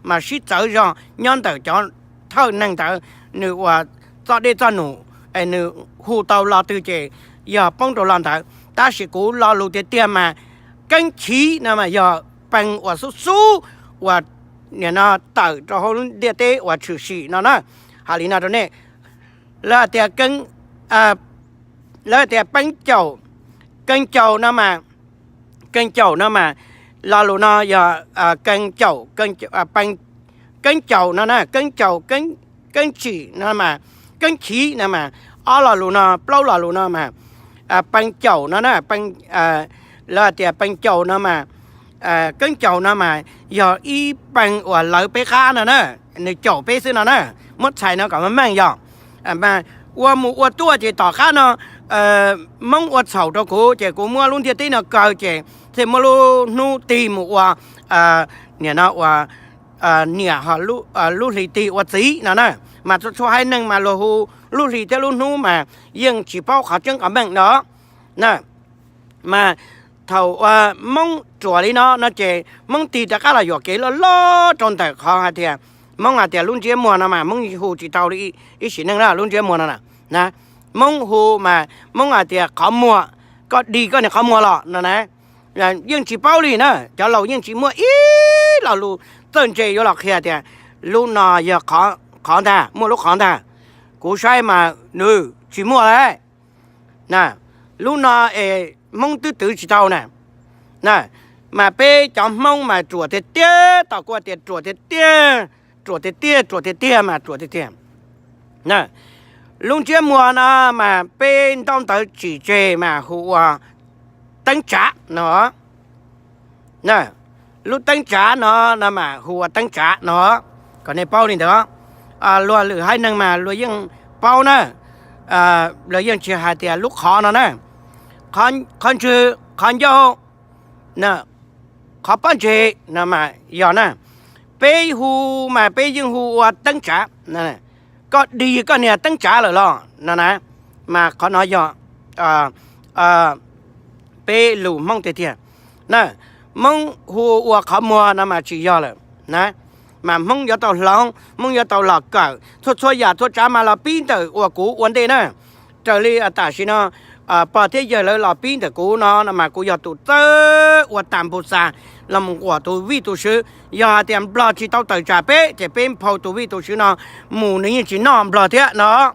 mas sib txawv zog nyob ntawm cov thawj neeg ntawd, nws uas txoj dej txoj num, nws hu tau lo twg ces yog poob rau lo ntawd. Tab sis kuv lo lus tiag tiag mas Keeb Chiv no mas yog Pee uas xub xub uas nim no tawm rau hauv ntiaj teb uas tshwm sim no na. Hais li no rau nej, lawv tias, lawv tias Pee Caum, Keeb Caum no mas, Keeb Caum no mas lo lus no yog Keeb Caum, Keeb Caum no na, Keeb Caum, Keeb Tsim no mas, Keeb Chiv no mas, ob lo lus no, plaub lo lus no mas, Pee Caum no na, lawv tias Pee Caum no mas, Keeb Caum no mas yog ib Pee uas lawv peb qab no na, nws caum peb xwb no na. Muab txhais no kom meej yog mas ua mus ua tuaj ces tom qab no Hmoob ua txhaum rau kuv ces kuv muab lub ntiaj teb no kaw ces thiaj muab lub hnub tig mus ua, nim no ua niam, ho lub hli tig ua txiv no na. Mas txhua txhua haiv neeg mas luag hu lub hli thiab lub hnub mas yeej tsis paub qhov tseeb qhov meej no na. Mas thaum uas Hmoob ruam li no no ces Hmoob tig rov qab los yuam kev loj loj rau ntawm qhov hais tias, Hmoob hais tias lub ntsiab muag no mas Hmoob hu tsis tau li ib sim neej na, lub ntsiab muag no na. Hmoob hu mas Hmoob hais tias qhov muag, koj dig koj niag qhov muag los no na. Yeej tsis paub li na, cov laus yeej tsis muaj ib lo lus txawj ntse yuav los qhia tias lub no yog qhov ntag, muaj lub qhov ntag. Kuv saib mas nws tsis muaj lawm. Lub no es Hmoob twb twv tsis tau na. Mas peb cov Hmoob mas ruam tiag tiag, tau kuv tias ruam tiag tiag, ruam tiag tiag, ruam tiag tiag mas ruam tiag tiag. Lub ntsiab muag no mas peb ntaub ntawv tsim tseg mas hu ua teeb tsav no. Lub teeb tsav no no mas hu ua teeb tsav no, kom nej paub li ntawd. Luag lwm haiv neeg mas luag yeej paub na, luag yeej tsis hais tias lub qhov no na, qhov ntswg, qhov ncauj, qhov pob ntseg no mas yog na. Peb hu mas peb yeej hu ua teeb tsav. Koj dig koj niag teeb tsav lawm los no na. Mas qhov no yog peb lus Hmoob tiag tiag na. Hmoob hu ua qhov muag no mas tsis yog lawm na. Mas Hmoob yuav tau hloov, Hmoob yuav tau los kawm txhua txhua yam txhua tsav mas los pib ntawm uas kuv ua ntej na. Raws li tam sim no pog thiab yawg lawv los pib ntawm kuv no no mas kuv yog tus txawj ua tas npu xas los mus nquam tus vij tus sw. Yog hais tias Nplog tsis tau tawm tsam peb ces peb nphau tus vij tus sw no mus nws yeej tsis noj Nplog thiab no.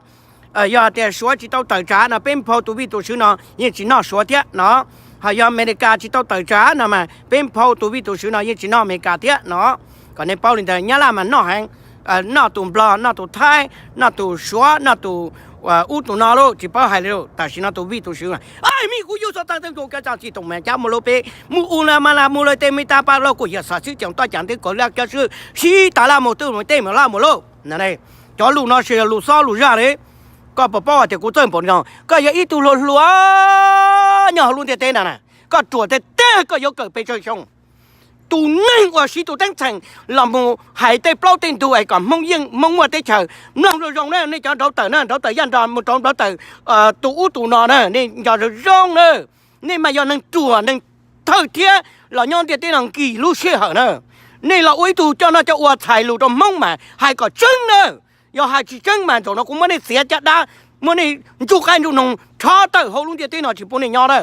Yog hais tias Suav tsis tau tawm tsam no peb nphau tus vij tus sw no yeej tsis noj Suav thiab no. Ho yog Amelikas tsis tau tawm tsam no mas peb nphau tus vij tus sw no yeej tsis noj Amelikas thiab no. Kom nej paub li ntawd, Nyab Laj mas noj heev, noj tus Nplog, noj tus Thaib, noj tus Suav, noj tus ub tus no lauj, tsis paub hais li lauj. Tam sim no tus vij tus sw, mej kuv yuj xov tawj teeb tug ka tsa txi toom mas cab mus lauj, peb mus u la ma la mus lawm tej me ta pa lauj, kuj yog xav xwb ceem toj cam nteb kaum laj kiag xwb, sib tas laj mus twb mus tej mus laj mus lauj. Cov lus no tsis yog lus xob lus zaj li. Koj puas paub hais tias kuv txawj npaum no, koj yog ib tug hluas hluas nyob hauv lub ntiaj teb no na, koj ruam tiag tiag koj yuav kawm pes tsawg xyoo. Tus neeg uas siv tus teeb txheem los mus hais tej plaub tej ntug es kom Hmoob yeej Hmoob muaj teb chaws, mloog zoo zoo na, nej cov nraud tawm na, nraud tawm Yaj Nros mus rau nraud tawm tus ub tus no na, nej nco zoo zoo na. Nej mas yog neeg ruam neeg thawj thiab los nyob ntiaj teb no nkim lub sij hawm na. Nej los ua ib tug coj noj coj ua txhais lus rau Hmoob mas hais kom tseeb na. Yog hais tsis tseeb mas zaum no kuv muab nej txiav caj dab, muab nej ntsuj qaib ntsuj noog rho tawm hauv lub ntiaj teb no tsis pub nej nyob na.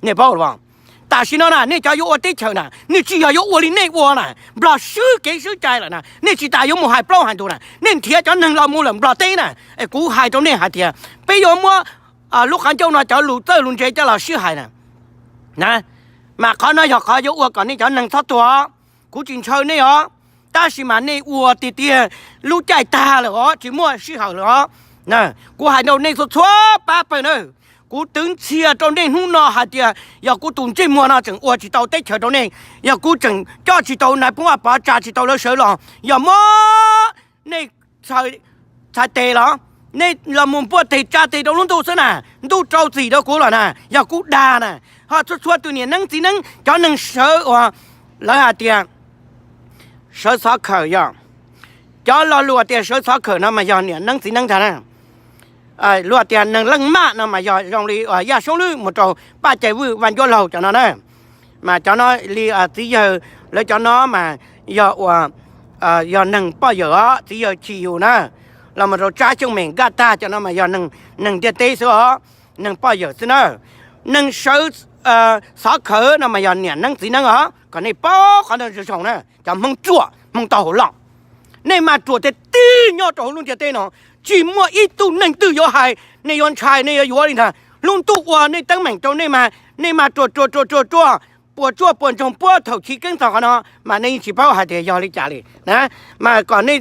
Nej paub los? Tam sim no na nej cov yuav ua teb chaws na nej tsis yog yuav ua li nej ua na, Nplog swb kev swb cai lawm na, nej tsis tas yuav mus hais plaub hais ntug na, nej nrhiav cov neeg los mus lawm Nplog teb na. Es kuv hais rau nej hais tias peb yuav muab lub qhov ncauj no cov lus txawj lus ntse coj los sib hais na. Mas qhov no yog qhov yuav ua kom nej cov neeg txhob tuag. Kuv tsis ntshaw nej os, tab sis mas nej ua tiag tiag lub caij tag lawm os, tsis muaj sij hawm lawm os. Kuv hais rau nej txhua txhua pab pawg na, kuv twv ntxhias rau nej hnub no hais tias yog kuv tus ntsej muag no tseem ua tsis tau teb chaws rau nej, yog kuv tseem coj tsis tau nais phoo Vaj Pov, tsa tsis tau lawv sawv los, yog muab nej txhais tes los, nej los mus npuaj teg tsa teg rau lub ntuj xwb na, ntuj rau txim rau kuv los na, yog kuv dag na. Ho txhua txhua tus niam neeb txiv neeb cov neeg sawv uas lawv hais tias sawv xov khawm yog, cov lo lus tias sawv xov khawm no mas yog niam neeb txiv neeb ntag na. Luag tias neeg leej maj no mas yog zoo li Yaj Soob Lwb mus rau Paj Cai Vwj Vaj Ncuab Laug cov no na. Mas cov no li txiv yawg lawv cov no mas yog uas yog neeg poj yawm os, txiv yawg Chim Yus na, los mus rau Tsab Xyooj Mem Nkaj Tag cov no mas yog neeg ntiaj teb xwb os, neeg poj yawm xwb na. Neeg sawv xov khawm no mas yog niam neeb txiv neeb os, kom nej paub qhov ntawd zoo zoo na, cov Hmoob ruam Hmoob tau hauv loj. Nej mas ruam tiag tiag nyob rau hauv lub ntiaj teb no, tsis muaj ib tug neeg twg yuav hais, nej yuav ntshai nej yuav yuav li ntag. Lub ntuj ua nej teeb meem rau nej mas, nej mas ruam ruam ruam ruam ruam, puas tsuaj puas ntsoog puag thaum chiv keeb txog qhov no, mas nej yeej tsis paub hais tias yog li cas li na. Mas kom nej